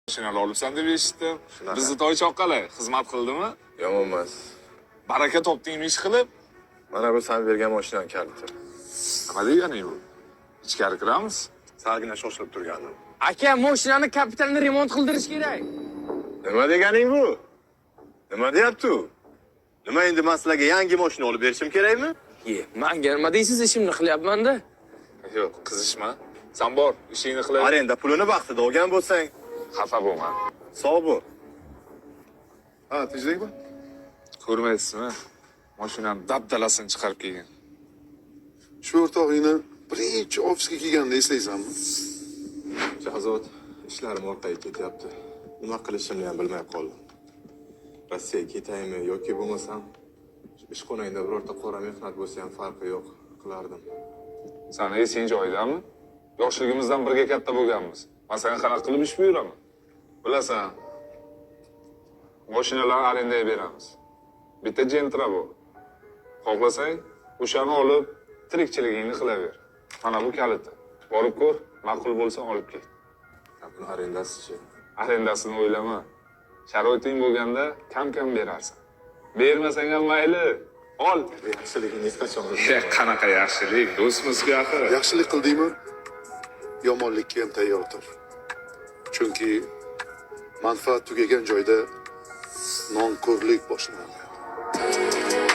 Mashinani olibsan deb eshitdim. Shunaqa. Bizni toychoq qalay, xizmat qildimi? Yomon emas. Baraka topdingmi ish qilib? Mana bu san bergan mashinani kaliti. Nima deganing bu? Ichkari kiramiz. Salgina shoshilib turgandim. Aka, mashinani kapitalni remont qildirish kerak. Nima deganing bu? Nima deyapti u? Nima endi man sizlarga yangi mashina olib berishim kerakmi? Ye, manga nima deysiz, ishimni qilyapman-da. Yo'q, qizishma. San bor, ishingni qilaver. Arenda pulini vaqtida olgan bo'lsang, Xafa bo'lma. sog' bo'l. Ha, tinchlikmi? Ko'rmaysizmi? Mashinani dabdalasini chiqarib kelgan. Shu o'rtog'ingni birinchi ofisga kelganida eslaysanmi? Shahzod, ishlarim orqaga ketyapti. Nima qilishimni ham bilmay qoldim. Rossiyaga ketaymi yoki bo'lmasam ishxonangda birorta qora mehnat bo'lsa ham farqi yo'q, qilardim. Sani esing joyidami? Yoshligimizdan birga katta bo'lganmiz. Man senga qanaqa qilib ish buyuraman? Bilasan, mashinalarni arendaga beramiz. Bitta Gentra bor. Xohlasang, o'shani olib tirikchiligingni qilaver. Mana bu kaliti. Borib ko'r, ma'qul bo'lsa olib ket. Buni arendasichi? Arendasini o'ylama. Sharoiting bo'lganda kam-kam berarsan. Bermasang ham mayli, ol. Yaxshiligini hech qachon Qanaqa yaxshilik, do'stmiz-ku axir. Yaxshilik qildingmi? Yomonlikka ham tayyor tur. Chunki manfaat tugagan joyda nonko'rlik boshlanadi.